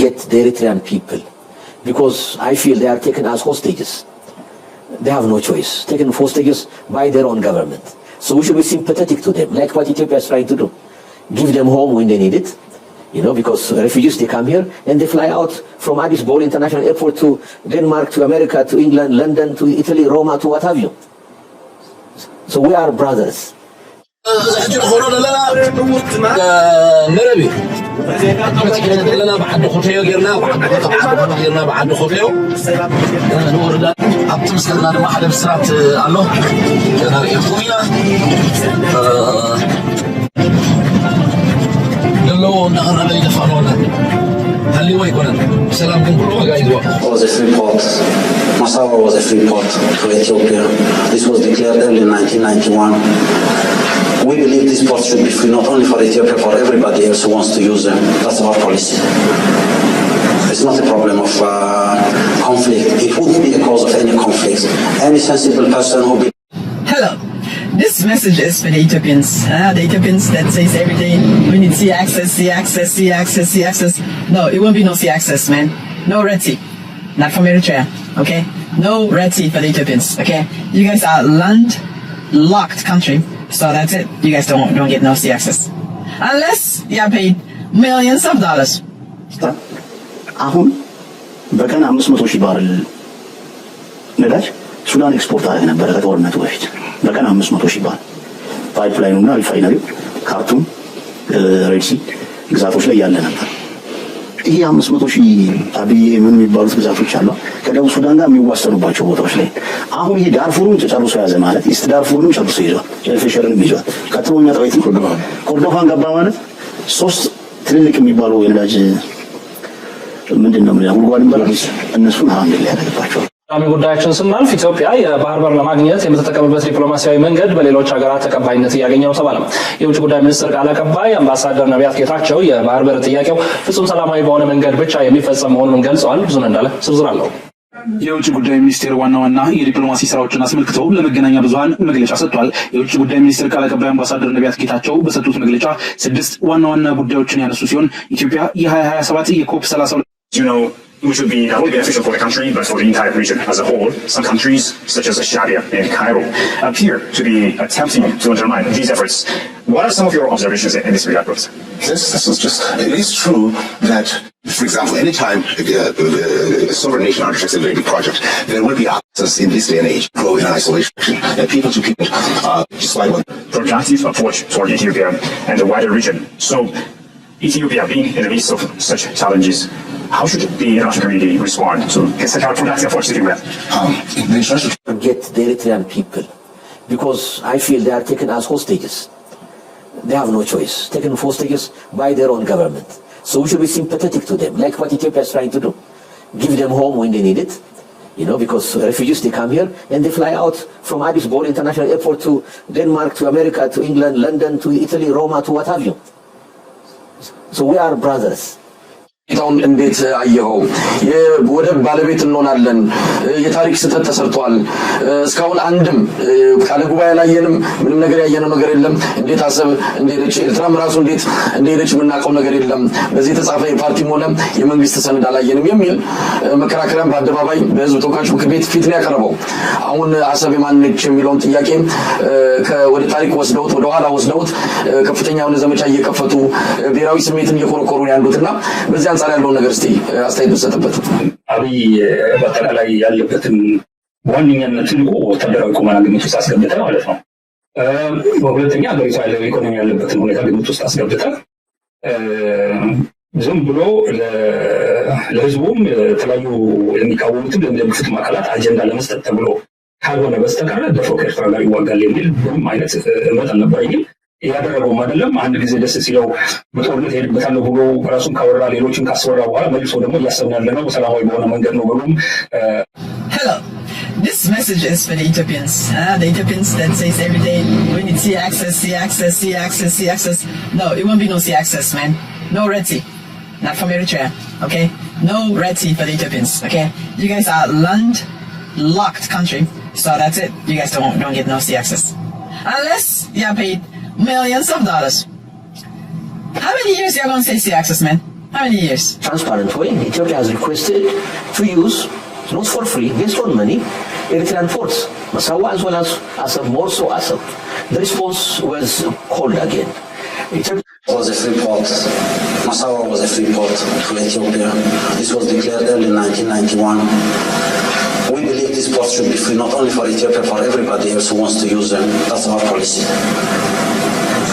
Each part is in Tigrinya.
Get the Eritrean people, because I feel they are taken as hostages. They have no choice, taken hostages by their own government. So we should be sympathetic to them, like what Ethiopia is trying to do. Give them home when they need it, you know, because refugees, they come here and they fly out from Addis Bole International Airport to Denmark, to America, to England, London, to Italy, Roma, to what have you. So we are brothers. ሕጂ ንኸዶ ዘለና መረብ እዩ። ዘለና ብዓዲ ኮተዮ ጌርና፣ ብዓዲ ኮተዮ ጌርና፣ ብዓዲ ኮተዮ ንወርዳ። ኣብቲ ምስልና ድማ ሓደ ብስራት ኣሎ። ነርእየኩም ኢና። ዘለዎ እናቐረበ ይደፋኖና። ሃሊዎ ኣይኮነን። ሰላም ግን ኩሉ ዋጋ ይግባእ። Was a free port. Massawa was a free port for Ethiopia. This was declared early in nineteen ninety-one. We believe this port should be free not only for Ethiopia, for everybody else who wants to use them. That's our policy. It's not a problem of uh, conflict. It wouldn't be a cause of any conflict. Any sensible person who Hello. This message is for the Ethiopians. Uh, the Ethiopians that says every day we need sea access, sea access, sea access, sea access. No, it won't be no sea access, man. No Red Sea. Not from Eritrea. Okay? No Red Sea for the Ethiopians. Okay? You guys are land locked country. So that's it. You guys don't don't get no sea access. Unless you are paid millions of dollars. አሁን በቀን አምስት መቶ ሺህ ባርል ነዳጅ ሱዳን ኤክስፖርት አደረግ ነበረ ከጦርነቱ በፊት በቀን አምስት መቶ ሺህ ባርል። ፓይፕላይኑና ሪፋይነሪው ካርቱም፣ ሬድሲ ግዛቶች ላይ ያለ ነበር። ይሄ አምስት መቶ ሺህ አብዬ ምን የሚባሉት ግዛቶች አሉ ከደቡብ ሱዳን ጋር የሚዋሰኑባቸው ቦታዎች ላይ። አሁን ይሄ ዳርፉሩን ጨርሶ ያዘ ማለት ኢስት ዳርፉርንም ጨርሶ ይዟል፣ ኤልፈሸርንም ይዟል። ቀጥሎ የሚመጣው የት ነው? ኮርዶፋን ገባ ማለት ሶስት ትልልቅ የሚባሉ የነዳጅ ምንድን ነው ጉድጓድ የሚባሉት እነሱን ሀንድል ያደርግባቸዋል። ቀዳሚ ጉዳያችን ስናልፍ ኢትዮጵያ የባህር በር ለማግኘት የምትጠቀምበት ዲፕሎማሲያዊ መንገድ በሌሎች ሀገራት ተቀባይነት እያገኘ ነው ተባለ። የውጭ ጉዳይ ሚኒስትር ቃል አቀባይ አምባሳደር ነቢያት ጌታቸው የባህር በር ጥያቄው ፍጹም ሰላማዊ በሆነ መንገድ ብቻ የሚፈጸም መሆኑን ገልጸዋል። ብዙነህ እንዳለ ዝርዝር አለው። የውጭ ጉዳይ ሚኒስቴር ዋና ዋና የዲፕሎማሲ ስራዎችን አስመልክተው ለመገናኛ ብዙኃን መግለጫ ሰጥቷል። የውጭ ጉዳይ ሚኒስቴር ቃል አቀባይ አምባሳደር ነቢያት ጌታቸው በሰጡት መግለጫ ስድስት ዋና ዋና ጉዳዮችን ያነሱ ሲሆን ኢትዮጵያ የ2027 የኮፕ 32 You know, which would be not only beneficial for the country, but for the entire region as a whole. Some countries, such as Sharia and Cairo, appear to be attempting to undermine these efforts. What are some of your observations in this regard, Professor? This, this is just, it is true that, for example, anytime uh, uh, a sovereign nation undertakes a very big project, there will be access in this day and age, grow in isolation, and people to people, uh, despite what Proactive approach toward Ethiopia and the wider region. So, Ethiopia being in the midst of such challenges, how should the international community respond to such a productive approach to Ethiopia? um, the international Get the Eritrean people, because I feel they are taken as hostages. They have no choice, taken hostages by their own government. So we should be sympathetic to them, like what Ethiopia is trying to do. Give them home when they need it, you know, because refugees, they come here and they fly out from Addis Bole International Airport to Denmark, to America, to England, London, to Italy, Roma, to what have you. So we are brothers. ሁኔታውን እንዴት አየኸው? የወደብ ባለቤት እንሆናለን፣ የታሪክ ስህተት ተሰርቷል፣ እስካሁን አንድም ቃለ ጉባኤ አላየንም፣ ምንም ነገር ያየነው ነገር የለም። እንዴት አሰብ እንደሄደች፣ ኤርትራም ራሱ እንዴት እንደሄደች የምናውቀው ነገር የለም። በዚህ የተጻፈ የፓርቲም ሆነ የመንግስት ሰነድ አላየንም የሚል መከራከሪያም በአደባባይ በህዝብ ተወካዮች ምክር ቤት ፊት ነው ያቀረበው። አሁን አሰብ የማን ነች የሚለውን ጥያቄ ወደ ታሪክ ወስደውት፣ ወደ ኋላ ወስደውት ከፍተኛ የሆነ ዘመቻ እየከፈቱ ብሔራዊ ስሜትን እየኮረኮሩ ነው ያሉት እና በዚህ አንጻር ያለውን ነገር እስቲ አስተያየት ብትሰጥበት። አብይ በአጠቃላይ ያለበትን ዋነኛነት ትልቁ ወታደራዊ ቁመና ግምት ውስጥ አስገብተህ ማለት ነው። በሁለተኛ ሀገሪቷ ያለው ኢኮኖሚ ያለበትን ሁኔታ ግምት ውስጥ አስገብተህ ዝም ብሎ ለህዝቡም የተለያዩ የሚቃወሙትም ለሚደግፉትም አካላት አጀንዳ ለመስጠት ተብሎ ካልሆነ በስተቀር ደፍሮ ከኤርትራ ጋር ይዋጋል የሚል ምንም አይነት እምነት አልነበረኝም። እያደረገውም አይደለም። አንድ ጊዜ ደስ ሲለው በጦርነት እሄድበታለሁ ብሎ ራሱን ካወራ፣ ሌሎችን ካስወራ በኋላ መልሶ ደግሞ እያሰብን ያለነው ሰላማዊ በሆነ መንገድ ነው ብሎም Hello. This message is for the Ethiopians. Uh, the Ethiopians that says every day we need sea access, sea access, sea access, sea access. No, it won't be no sea access, man. No Red Sea. Not from Eritrea. Okay? No Red Sea for the Ethiopians. Okay? You guys are land locked country. So that's it. You guys don't don't get no sea access. Unless you are paid millions of dollars. How many years you are gonna say sea access, man? Many years. Transparent way, Ethiopia has requested to use, not for free, based on money, Eritrean ports, Masawa as well as Asab, more so Asab. The response was cold again. Ethiopia was a free port. Masawa was a free port for Ethiopia. This was declared early nineteen ninety-one. We believe these ports should be free, not only for Ethiopia, for everybody else who wants to use them. That's our policy.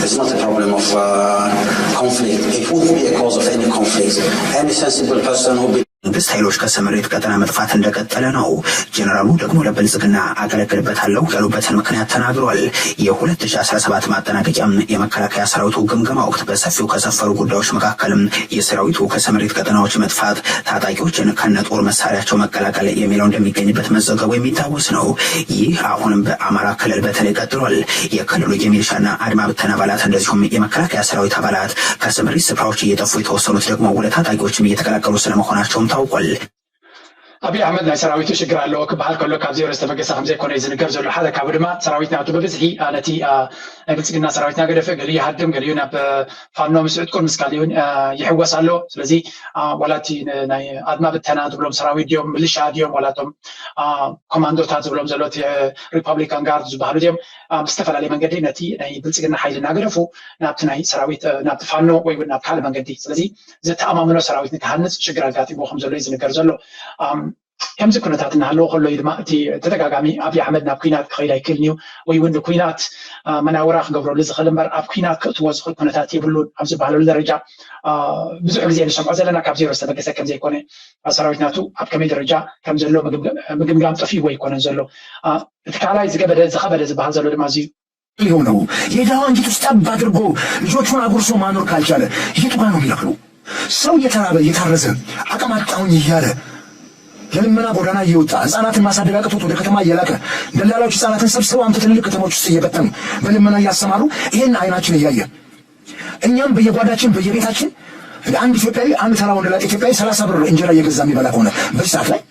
It's not a problem of uh, conflict. It wouldn't be a cause of any conflict. Any sensible person who be መንግስት ኃይሎች ከስምሪት ቀጠና መጥፋት እንደቀጠለ ነው። ጀነራሉ ደግሞ ለብልጽግና አገለግልበታለሁ ያሉበትን ምክንያት ተናግሯል። የ2017 ማጠናቀቂያም የመከላከያ ሰራዊቱ ግምገማ ወቅት በሰፊው ከሰፈሩ ጉዳዮች መካከልም የሰራዊቱ ከስምሪት ቀጠናዎች መጥፋት፣ ታጣቂዎችን ከነጦር መሳሪያቸው መቀላቀል የሚለው እንደሚገኝበት መዘገቡ የሚታወስ ነው። ይህ አሁንም በአማራ ክልል በተለይ ቀጥሏል። የክልሉ የሚሊሻና አድማ ብተና አባላት እንደዚሁም የመከላከያ ሰራዊት አባላት ከስምሪት ስፍራዎች እየጠፉ፣ የተወሰኑት ደግሞ ወደ ታጣቂዎችም እየተቀላቀሉ ስለመሆናቸውም ታውቋል። ኣብይ ኣሕመድ ናይ ሰራዊቱ ሽግር ኣለዎ ክበሃል ከሎ ካብ ዜሮ ዝተበገሰ ከም ዘይኮነ እዩ ዝንገር ዘሎ። ሓደ ካብኡ ድማ ሰራዊት ናቱ ብብዝሒ ነቲ ናይ ብልፅግና ሰራዊት እናገደፈ ገሊኡ ይሃድም፣ ገሊኡ ናብ ፋኖ ምስ ዕጥቁን ምስ ካሊኡን ይሕወስ ኣሎ። ስለዚ ዋላ እቲ ናይ ኣድማ ብተና ዝብሎም ሰራዊት ድዮም፣ ምልሻ ድዮም፣ ዋላ እቶም ኮማንዶታት ዝብሎም ዘሎ እቲ ሪፓብሊካን ጋርድ ዝበሃሉ ድዮም፣ ብዝተፈላለየ መንገዲ ነቲ ናይ ብልፅግና ሓይሊ እናገደፉ ናብቲ ናይ ሰራዊት ናብቲ ፋኖ ወይ እውን ናብ ካልእ መንገዲ፣ ስለዚ ዘተኣማምኖ ሰራዊት ንክሃንፅ ሽግር ኣጋጢሞ ከም ዘሎ እዩ ዝንገር ዘሎ። ከምዚ ኩነታት እናሃለወ ከሎ እዩ ድማ እቲ ተደጋጋሚ ኣብይ ኣሕመድ ናብ ኩናት ክኸይድ ኣይክእልን እዩ ወይ እውን ንኩናት መናውራ ክገብረሉ ዝኽእል እምበር ኣብ ኩናት ክእትዎ ዝኽእል ኩነታት የብሉን ኣብ ዝበሃለሉ ደረጃ ብዙሕ ግዜ ንሰምዖ ዘለና ካብ ዜሮ ዝተበገሰ ከም ዘይኮነ ሰራዊት ናቱ ኣብ ከመይ ደረጃ ከም ዘሎ ምግምጋም ጠፊእዎ ኣይኮነን ዘሎ። እቲ ካልኣይ ዝገበደ ዝኸበደ ዝበሃል ዘሎ ድማ እዚ ሊሆነው የድሃዋን ጌጥ ውስጥ ጠብ አድርጎ ልጆቹን አጉርሶ ማኖር ካልቻለ የቱ ጋ ነው የሚረክነው? ሰው እየተራበ እየታረዘ አቅም አጣሁኝ እያለ ለልመና ጎዳና እየወጣ ህፃናትን ማሳደግ አቅቶት ወደ ከተማ እየላከ ደላላዎች ህፃናትን ሰብስበው አምጥተው ትልልቅ ከተሞች ውስጥ እየበተኑ በልመና እያሰማሩ ይሄን አይናችን እያየ እኛም በየጓዳችን በየቤታችን አንድ ኢትዮጵያዊ አንድ ተራ ወንደላጤ ኢትዮጵያዊ ሰላሳ ብር እንጀራ እየገዛ የሚበላ ከሆነ በዚህ ሰዓት ላይ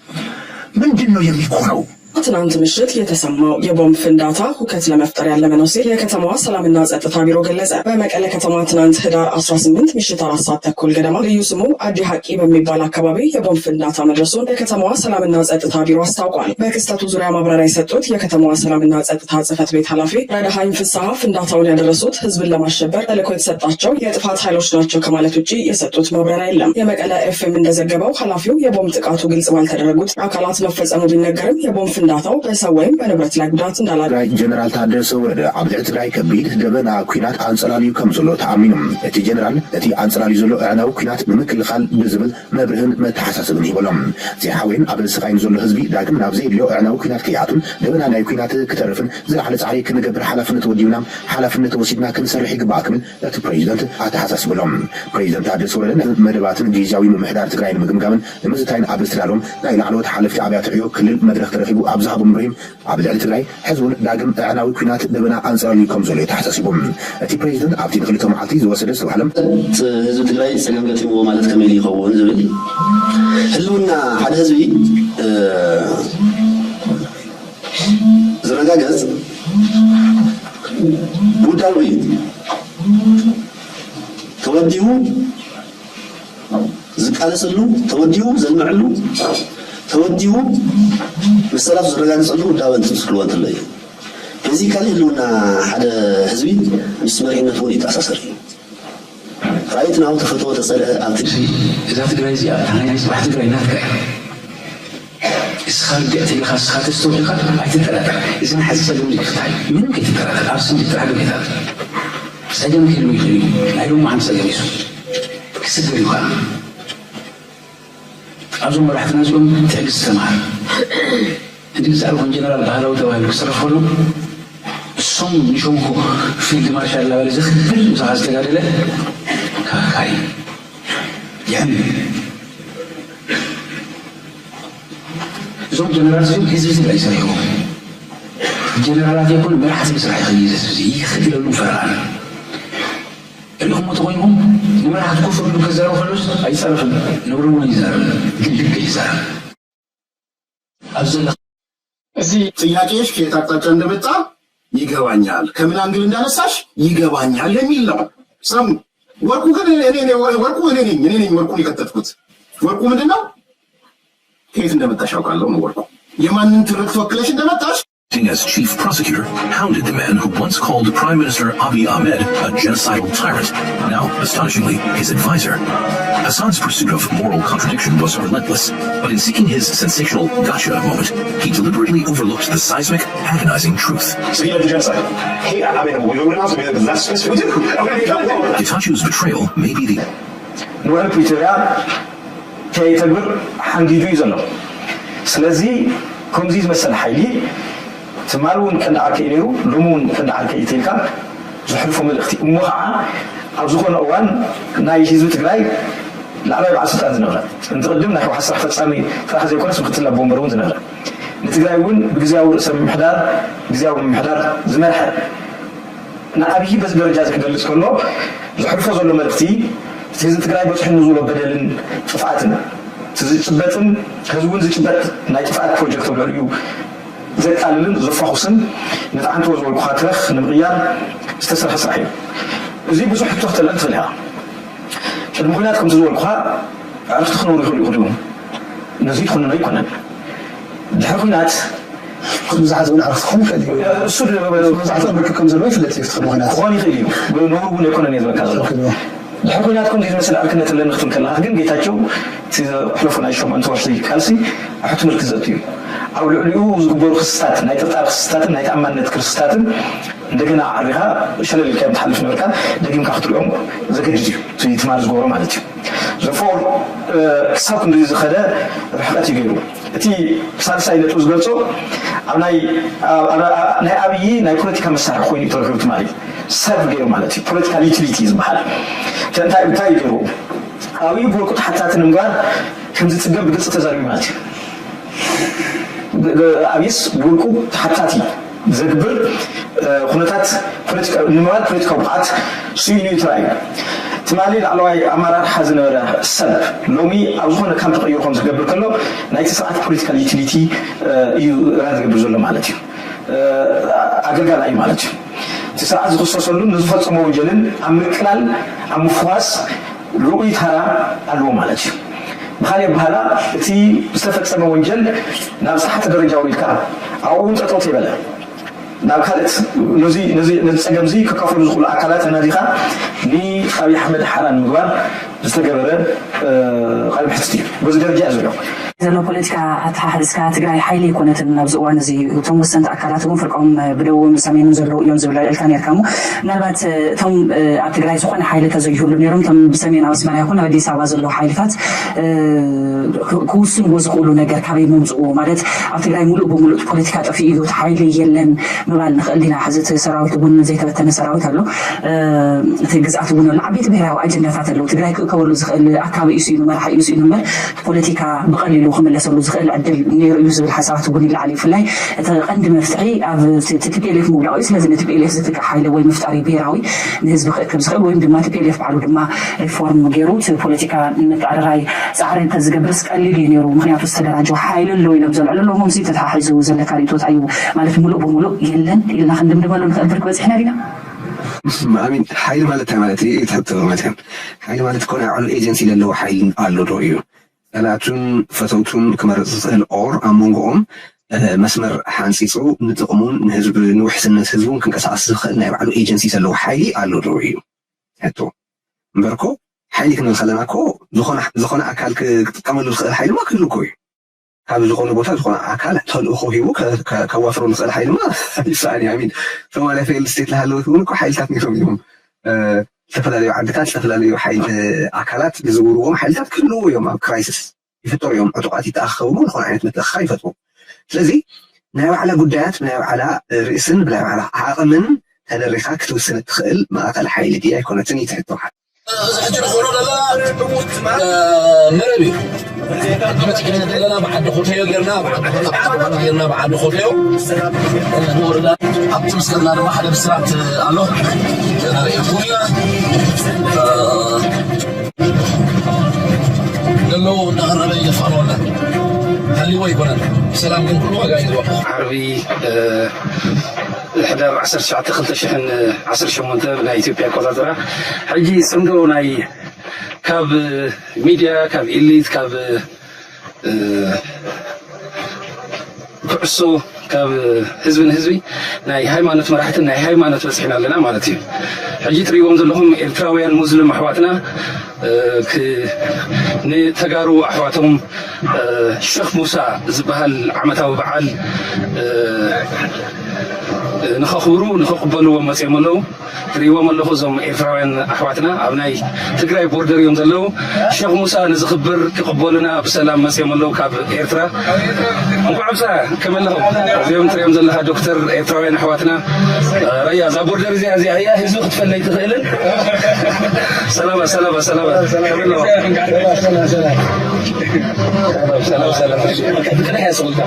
ምንድን ነው የሚኮነው? ትናንት ምሽት የተሰማው የቦምብ ፍንዳታ ሁከት ለመፍጠር ያለመ ነው ሲል የከተማዋ ሰላምና ጸጥታ ቢሮ ገለጸ። በመቀለ ከተማ ትናንት ህዳር አስራ ስምንት ምሽት አራት ሰዓት ተኩል ገደማ ልዩ ስሙ አዲ ሐቂ በሚባል አካባቢ የቦምብ ፍንዳታ መድረሱን የከተማዋ ሰላምና ጸጥታ ቢሮ አስታውቋል። በክስተቱ ዙሪያ ማብራሪያ የሰጡት የከተማዋ ሰላምና ጸጥታ ጽህፈት ቤት ኃላፊ ረዳሃኝ ፍስሐ ፍንዳታውን ያደረሱት ህዝብን ለማሸበር ተልዕኮ የተሰጣቸው የጥፋት ኃይሎች ናቸው ከማለት ውጭ የሰጡት ማብራሪያ የለም። የመቀለ ኤፍኤም እንደዘገበው ኃላፊው የቦምብ ጥቃቱ ግልጽ ባልተደረጉት አካላት መፈጸሙ ቢነገርም የቦምብ ፍንዳታው በሰው ወይም በንብረት ላይ ጉዳት እንዳላ ትግራይ ጀነራል ታደሰ ወረደ ኣብ ልዕሊ ትግራይ ከቢድ ደበና ኲናት ኣንጸላልዩ ከም ዘሎ ተኣሚኑ። እቲ ጀነራል ነቲ ኣንጸላልዩ ዘሎ ኣዕናዊ ኲናት ንምክልኻል ብዝብል መብርህን መተሓሳሰብን ሂበሎም። ዘይሓወይን ኣብ ስቓይን ዘሎ ህዝቢ ዳግም ናብ ዘየድልዮ ኣዕናዊ ኲናት ከይኣቱን ደበና ናይ ኲናት ክተርፍን ዝለዓለ ጻዕሪ ክንገብር ሓላፍነት ወዲብና ሓላፍነት ወሲድና ክንሰርሕ ይግባእ ክብል እቲ ፕሬዚደንት ኣተሓሳሲብሎም። ፕሬዚደንት ታደሰ ወረደ ነቲ መደባትን ግዝያዊ ምምሕዳር ትግራይ ንምግምጋምን ንምዝታይን ኣብ ዝተዳለወ ናይ ላዕለዎት ሓለፍቲ ኣብያተ ዕዮ ክልል መድረኽ ተረኺቡ ኣብ ዝሃቦ መብርሂ ኣብ ልዕሊ ትግራይ ሕዚ እውን ዳግም ኣዕናዊ ኲናት ደበና ኣንጸላልዩ ከም ዘሎ እዩ ተሓሳሲቡ። እቲ ፕሬዚደንት ኣብቲ ንክልተ መዓልቲ ዝወሰደ ዝተባህለ ህዝቢ ትግራይ ጸገም ገጢምዎ ማለት ከመይ ኢሉ ይኸውን ዝብል ህልውና ሓደ ህዝቢ ዝረጋገጽ ውዳበ እዩ። ተወዲቡ ዝቃለሰሉ፣ ተወዲቡ ዘልምዐሉ፣ ተወዲቡ መሰላቱ ዘረጋግጸሉ ውዳበ እንትትክልዎ እንተሎ እዩ። በዚ ካልእ ህልውና ሓደ ህዝቢ ምስ መሪሕነቱ እውን ይተኣሳሰር እዩ። ራይት ናው ተፈትዎ ተጸልአ ኣብ ትግራይ እዛ ትግራይ እዚኣ እታ ናይ ጽባሕ ትግራይ ናትካ እያ። እስኻ ርግዕቲ ኢልካ እስኻ ተስተውዒልካ ኣይትጠራጠር። እዚ ናይ ሓዚ ጸገም እዚ ክፍታሕ እዩ። ምንም ከይትጠራጠር ኣብ ስንዲ ጥራሕ ዶ ይታል ጸገም ክህልው ይኽእል እዩ። ናይ ሎሚ ዓም ጸገም እዩ። ክስገር እዩ ከዓ ኣብዞም መራሕትና እዚኦም ትዕግስቲ ተምሃር። እንዲ ብዛዕባ ጀነራል ባህላዊ ተባሂሉ ክፅረፍ ከሎ እሶም ንሾምኩ ፊልድ ማርሻል እናበለ ዘኽብር ምሳኻ ዝተጋደለ ካካይ ይዕም እዞም ጀነራል እዚኦም ህዝቢ ትግራይ ሰሪሕዎም ጀነራላት ይኹን መራሕቲ ምስራሕ ይኽእል እዩ ዘስብዚ ይኽእል ኢሎም ፈርቓን ሪኹም ተኮይንኩም ንመራሕቲ ኮፍ ብሉ ከዛረብ ከሎስ ኣይፀረፍን ነውሪ እውን ይዛረብ ግን ልክዕ ይዛረብ ኣብ ዘለ እዚ ጥያቄሽ ከየት አቅጣጫ እንደመጣ ይገባኛል፣ ከምን አንግል እንዳነሳሽ ይገባኛል የሚል ነው። ሰሙ ወርቁ ግን እኔ ወርቁ እኔ ነኝ እኔ ነኝ ወርቁ የከተትኩት። ወርቁ ምንድን ነው? ከየት እንደመጣሽ አውቃለሁ ነው ወርቁ። የማንን ትርክት ወክለሽ እንደመጣሽ? As chief prosecutor, hounded the man who once called Prime Minister Abiy Ahmed a genocidal tyrant, now, astonishingly, his advisor. Assad's pursuit of moral contradiction was relentless, but in seeking his sensational gotcha moment, he deliberately overlooked the seismic, agonizing truth. Speaking of the genocide, hey, I mean, we don't have to be that specific. Getachew betrayal may be the ንውዕል ፕሪቶርያ ከይተግብር ሓንጊዱ እዩ ዘሎ። ስለዚ ከምዚ ዝመሰል ሓይሊ ትማል እውን ከንደዓር ከዩ ነይሩ፣ ሎሚ እውን ከንደዓር ከዩ ተልካ ዘሕልፎ መልእኽቲ እሞ ከዓ ኣብ ዝኾነ እዋን ናይ ህዝቢ ትግራይ ላዕላይ በዓል ስልጣን ዝነበረ፣ እንት ቅድም ናይ ህወሓት ስራሕ ፈፃሚ ጥራሕ ዘይኮነስ ምክትል ኣቦ ወንበር እውን ዝነበረ፣ ንትግራይ እውን ብግዝያዊ ርእሰ ምምሕዳር፣ ግዝያዊ ምምሕዳር ዝመርሐ ንኣብይ በዚ ደረጃ እዚ ክገልፅ ከሎ ዘሕልፎ ዘሎ መልእኽቲ እቲ ህዝቢ ትግራይ በፅሑ ንዝብሎ በደልን ጥፍኣትን እቲ ዝጭበጥን ሕዚ እውን ዝጭበጥ ናይ ጥፍኣት ፕሮጀክት ኣብ ልዕሊኡ ዘቃልልን ዘፋኹስን ነቲ ዓንተቦ ዝበልኩኻ ትረኽ ንምቕያር ዝተሰርሐ ስራሕ እዩ። እዚ ብዙሕ ሕቶ ክተልዕል ትኽእል ኢኻ። ቅድሚ ኲናት ከምቲ ዝበልኩኻ ኣዕርኽቲ ክነብሩ ይኽእሉ ይኽእሉ እዮም። ነዚ ትኹንኖ ኣይኮነን። ድሕሪ ኲናት ብዙሓት እውን ኣዕርኽቲ ክኾኑ ይኽእል እዩ። እሱ ድ- ብዙሓት እውን ርክብ ከም ዘለዎ ይፍለጥ እዩ። ትኽእል ምኽንያት ክኾን ይኽእል እዩ። ነውር እውን ኣይኮነን እየ ዝበልካ ዘሎ። ትኽክል እዩ። ድሕሪ ኲናት ከምዚ ዝመስል ዕርክነት ኣለኒ ክትብል ከለኻ ግን ጌታቸው እቲ ዘሕለፎ ናይ ሸሞንተ ወርሒ ቃልሲ ኣሕቱ ምልክት ዘእቱ እዩ። ኣብ ልዕሊኡ ዝግበሩ ክስታት ናይ ጥርጣር ክስታትን ናይ ተኣማንነት ክስታትን እንደገና ዓሪኻ ሸለል ኢልካ እዮም ትሓልፍ ነበርካ። ደጊምካ ክትሪኦም ዘገድድ እዩ እቲ ትማሊ ዝገበሮ ማለት እዩ። ዘፎር ክሳብ ክንዲ ዝኸደ ርሕቀት እዩ ገይሩ። እቲ ሳልሳይ ነጥብ ዝገልጾ ኣብ ናይ ኣብ- ኣብ- ኣብ- ናይ ኣብዪ ናይ ፖለቲካ መሳርሒ ኮይኑ እዩ ተረኺቡ ትማሊ ሰርቭ ገይሩ ማለት እዩ። ፖለቲካል ዩቲሊቲ ዝበሃል እንታይ እንታይ እዩ ገይሩ? ኣብዪ ብወርቁ ተሓታቲ ንምግባር ከም ዝፅገም ብግልፂ ተዛሪቡ ማለት እዩ። ኣብይስ ብውልቁ ተሓታቲ ዘግብር ኩነታት ንምባል ፖለቲካዊ ብቕዓት ስኢኑ እዩ ተራእዩ። ትማሊ ላዕለዋይ ኣመራርሓ ዝነበረ ሰብ ሎሚ ኣብ ዝኾነ ካምፕ ተቐይሩ ከም ዝገብር ከሎ ናይቲ ስርዓት ፖለቲካል ዩቲሊቲ እዩ ራን ዝገብር ዘሎ ማለት እዩ። ኣገልጋላይ እዩ ማለት እዩ። እቲ ስርዓት ዝኽሰሰሉ ንዝፈፀሞ ወንጀልን ኣብ ምቅላል ኣብ ምፍዋስ ርኡይ ተራ ኣለዎ ማለት እዩ። ብኻሊእ ኣበሃህላ እቲ ዝተፈፀመ ወንጀል ናብ ዝተሓተ ደረጃ ኣውሪድካ ኣብኡ እውን ጠጠው ተይበለ ናብ ካልእት ነዚ ነዚ ነዚ ፀገም እዚ ክካፈሉ ዝኽእሉ ኣካላት ኣናዲኻ ንኣብይ ኣሕመድ ሓራ ንምግባር ዝተገበረ ቃልምሕትት እዩ። በዚ ደረጃ እዩ ዘሎ። ዘሎ ፖለቲካ ኣተሓሕዝካ ትግራይ ሓይሊ ኣይኮነትን ኣብዚ እዋን እዚ እቶም ወሰንቲ ኣካላት እውን ፍርቆም ብደቡብን ብሰሜንን ዘለዉ እዮም ዝብል ኣልዒልካ ነርካ እሞ ምናልባት እቶም ኣብ ትግራይ ዝኾነ ሓይሊ ተዘይህሉ ነይሮም እቶም ብሰሜን ኣብ ኣስመራ ይኹን ኣብ ኣዲስ ኣበባ ዘለዉ ሓይልታት ክውስንዎ ዝኽእሉ ነገር ካበይ ምምፅኡ ማለት ኣብ ትግራይ ሙሉእ ብሙሉእ ፖለቲካ ጠፊኡ እዩ እቲ ሓይሊ የለን ምባል ንኽእል ዲና ሕዚ እቲ ሰራዊት እውን ዘይተበተነ ሰራዊት ኣሎ እቲ ግዝኣት እውን ኣሎ ዓበይቲ ብሄራዊ ኣጀንዳታት ኣለዉ ትግራይ ክእከበሉ ዝኽእል ኣካቢ እዩ ስኢኑ መራሒ እዩ ስኢኑ እምበር ፖለቲካ ብቐሊሉ ክምለሰሉ ዝኽእል ዕድል ነይሩ እዩ ዝብል ሓሳባት እውን ይለዓል እዩ። ብፍላይ እቲ ቀንዲ መፍትሒ ኣብ ቲፒኤልኤፍ ምውዳቕ እዩ። ስለዚ ንቲፒኤልኤፍ ዝትክእ ሓይሊ ወይ ምፍጣር እዩ ብሄራዊ ንህዝቢ ክእክብ ዝኽእል ወይም ድማ ቲፒኤልኤፍ ባዕሉ ድማ ሪፎርም ገይሩ እቲ ፖለቲካ ንምትዕርራይ ፃዕሪ እንተዝገብርስ ቀሊል እዩ ነይሩ። ምክንያቱ ዝተደራጀወ ሓይሊ ኣሎ ኢሎም ዘልዕሉ ኣለዎም። እዚ ተተሓሒዙ ዘለካ ርእይቶ እንታይ እዩ? ማለት ሙሉእ ብሙሉእ የለን ኢልና ክንድምድመሉ ንኽእል ብርክ በፂሕና ዲና? ኣሚን ሓይሊ ማለት እንታይ ማለት እዩ? ትሕቶ ማለት እዩ። ሓይሊ ማለት እኮ ናይ ባዕሉ ኤጀንሲ ዘለዎ ሓይሊ ኣሎ ዶ እዩ? ጸላእቱን ፈተውቱን ክመርጽ ዝኽእል or ኣብ መንጎኦም መስመር ሓንጺጹ ንጥቕሙን ንህዝቢ ንውሕስነት ህዝቡን ክንቀሳቐስ ዝኽእል ናይ ባዕሉ ኤጀንሲ ዘለዎ ሓይሊ ኣሎ ዶ እዩ ሕቶ። እምበርኮ ሓይሊ ክንብል ከለና እኮ ዝኾነ ኣካል ክጥቀመሉ ዝኽእል ሓይሊ ማ ክህሉ እኮ እዩ። ካብ ዝኾነ ቦታ ዝኾነ ኣካል ተልእኾ ሂቡ ከዋፍሮ ዝኽእል ሓይሊ ማ ይሰኣን እዩ። ኣሚን ሶማልያ ፌይልድ ስቴት ዝሃለወት እውን እኮ ሓይልታት ነይሮም እዮም። ዝተፈላለዩ ዓድታት ዝተፈላለዩ ሓይሊ ኣካላት ዝዝውርዎም ሓይልታት ክህልዉ እዮም ኣብ ክራይሲስ ይፍጠሩ እዮም ዕጡቓት ይተኣኸቡ ዝኾነ ዓይነት ምትእኽኻብ ይፈጥሩ ስለዚ ናይ ባዕላ ጉዳያት ብናይ ባዕላ ርእስን ብናይ ባዕላ ዓቕምን ተደሪኻ ክትውስን እትኽእል ማእኸል ሓይሊ ድያ ኣይኮነትን እዩ ትሕቶ መረብ እዩ መፂና ዘለና ብዓዲ ኮተዮ ጌርና ብዓዲ ኮተዮ ጌርና ብዓዲ ኮተዮ ንወረዳ ኣብቲ ምስልና ድማ ሓደ ብስራት ኣሎ ርኢኹም ኢና ዘለዉ እናቐረበ ይደፋኖ ኣለ ሃሊዎ ኣይኮነን ሰላም ግን ኩሉ ዋጋ እዩ ዝወቅዕ ዓርቢ ሕዳር ዓሰርተ ትሽዓተ ክልተ ሽሕን ዓሰርተ ሸሞንተ ብናይ ኢትዮጵያ ኣቆጻጽራ፣ ሕጂ ጽምዶ ናይ ካብ ሚድያ፣ ካብ ኤሊት፣ ካብ እ፣ ኩዕሶ፣ ካብ ህዝቢ ንህዝቢ ናይ ሃይማኖት መራሕትን ናይ ሃይማኖት በጽሒና ኣለና ማለት እዩ። ሕጂ ትርእይዎም ዘለኹም ኤርትራውያን ሙስሊም ኣሕዋትና፣ እ፣ ክ-፣ ንተጋሩ ኣሕዋቶም፣ እ፣ ሸኽ ሙሳ ዝበሃል ዓመታዊ በዓል፣ እ፣ ንኸኽብሩ፣ ንኽቕበልዎም መጺኦም ኣለዉ። ትርእይዎም ኣለኹ፣ እዞም ኤርትራውያን ኣሕዋትና ኣብ ናይ ትግራይ ቦርደር እዮም ዘለዉ። ሸኽ ሙሳ ንዝኽብር ክቕበሉና ብሰላም መጺኦም ኣለዉ ካብ ኤርትራ። እንኳዕ ኣብፀሐ። ከመይ ኣለኹም? እዚኦም ትሪኦም ዘለኻ ዶክተር ኤርትራውያን ኣሕዋትና፣ እ፣ ራያ፣ እዛ ቦርደር እዚኣ፣ እዚኣ እያ፣ ህዝቢ ክትፈለይ ትኽእልን። ሰላማ፣ ሰላማ፣ ሰላማ። ከመይ ኣለኹም? ሰላም፣ ሰላም። ብቅድሕያ ስቕ ኢልካ።